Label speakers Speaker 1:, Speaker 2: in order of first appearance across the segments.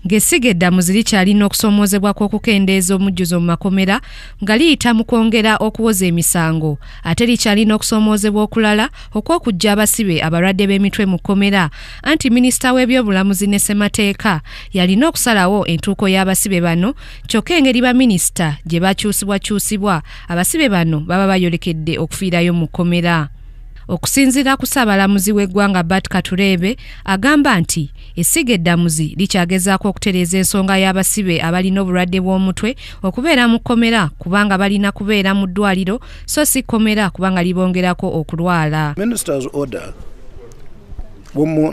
Speaker 1: Ng'essiga eddamuzi likyalina okusoomoozebwa kw'okukendeeza omujjuzo mu makomera nga liyita mu kwongera okuwoza emisango, ate likyalina okusoomoozebwa okulala okw'okuggya abasibe abalwadde b'emitwe mu kkomera, anti minisita w'ebyobulamuzi ne ssemateeka yalina okusalawo entuuko y'abasibe bano, kyokka engeri baminisita gye bakyusibwakyusibwa, abasibe bano baba bayolekedde okufiirayo mu kkomera. Okusinziira ku Ssaabalamuzi w'eggwanga Bart Katureebe, agamba nti essiga eddamuzi likyagezaako okutereeza ensonga y'abasibe abalina obulwadde bw'omutwe okubeera mu kkomera kubanga balina kubeera mu ddwaliro so si kkomera kubanga libongerako okulwala.
Speaker 2: Minister's order,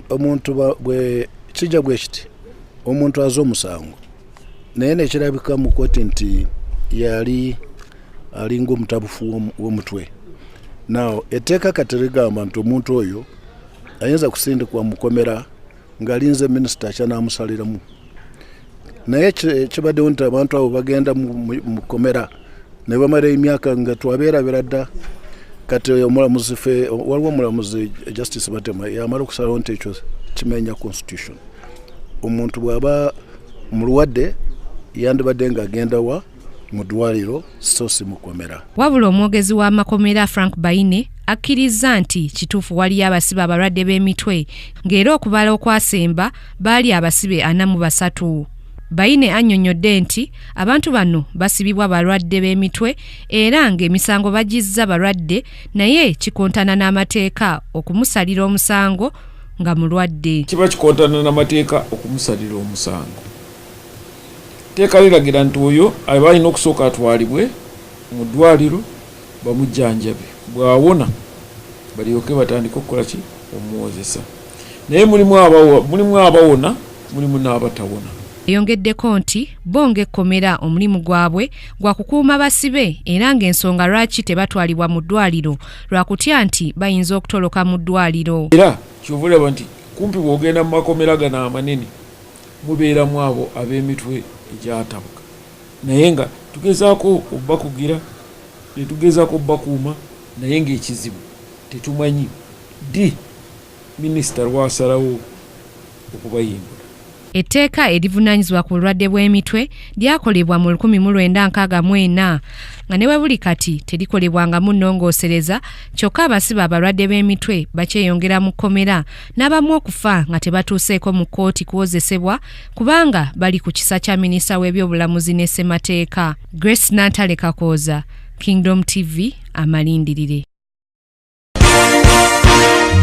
Speaker 2: omuntu bwe kijja bwe kiti, omuntu aze omusango naye nekirabika mu kooti nti yali alinga omutabufu w'omutwe. Now etteeka kati ligamba nti omuntu oyo ayinza kusindikwa mukomera ng'alinze minisita akyanamusaliramu, naye kibaddewo nti abantu abo bagenda mu kkomera ne bamala emyaka nga twabeerabira dda. Kati omulamuzi fe waliwo omulamuzi Justice Batema yamala okusalawo nti ekyo kimenya constitution. Omuntu bw'aba mulwadde yandibadde ng'agenda wa mu ddwaliro so si mukomera.
Speaker 1: Wabula omwogezi w'amakomera Frank Baine akkirizza nti kituufu waliyo abasibe abalwadde b'emitwe, ng'era okubala okwasemba baali abasibe 43. Baine annyonnyodde nti abantu bano basibibwa balwadde b'emitwe era ng'emisango bagizza balwadde, naye kikontana n'amateeka okumusalira omusango nga mulwadde.
Speaker 3: Kiba kikontana n'amateeka okumusalira omusango. Tteeka liragira nti oyo aba alina okusooka atwalibwe mu ddwaliro bamujjanjabe, bw'awona balyoke batandike okukola ki, omuwozesa. Naye mulimu abawona, mulimu n'abatawona.
Speaker 1: Eyongeddeko nti bo ng'ekkomera omulimu gwabwe gwa kukuuma basibe era ng'ensonga lwaki tebatwalibwa mu ddwaliro lwakutya nti bayinza okutoloka mu ddwaliro.
Speaker 3: Era kyova olaba nti kumpi bw'ogenda mu makomera gano amanene mubeeramu abo ab'emitwe egyatabuka, naye nga tugezaako obbakugira ne tugezaako obbakuuma, naye ng'ekizibu tetumanyi ddi minisita lwasalawo okubayimbula.
Speaker 1: Etteeka erivunaanyizibwa ku bulwadde bw'emitwe lyakolebwa mu 1964 nga ne bwe buli kati terikolebwangamu nnongoosereza, kyokka abasibe abalwadde b'emitwe bakyeyongera mu kkomera n'abamu okufa nga tebatuuseeko mu kkooti kuwozesebwa kubanga bali ku kisa kya minisita w'ebyobulamuzi ne ssemateeka. Grace Nantale Kakooza, Kingdom TV, amalindirire.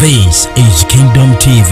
Speaker 4: This is Kingdom TV.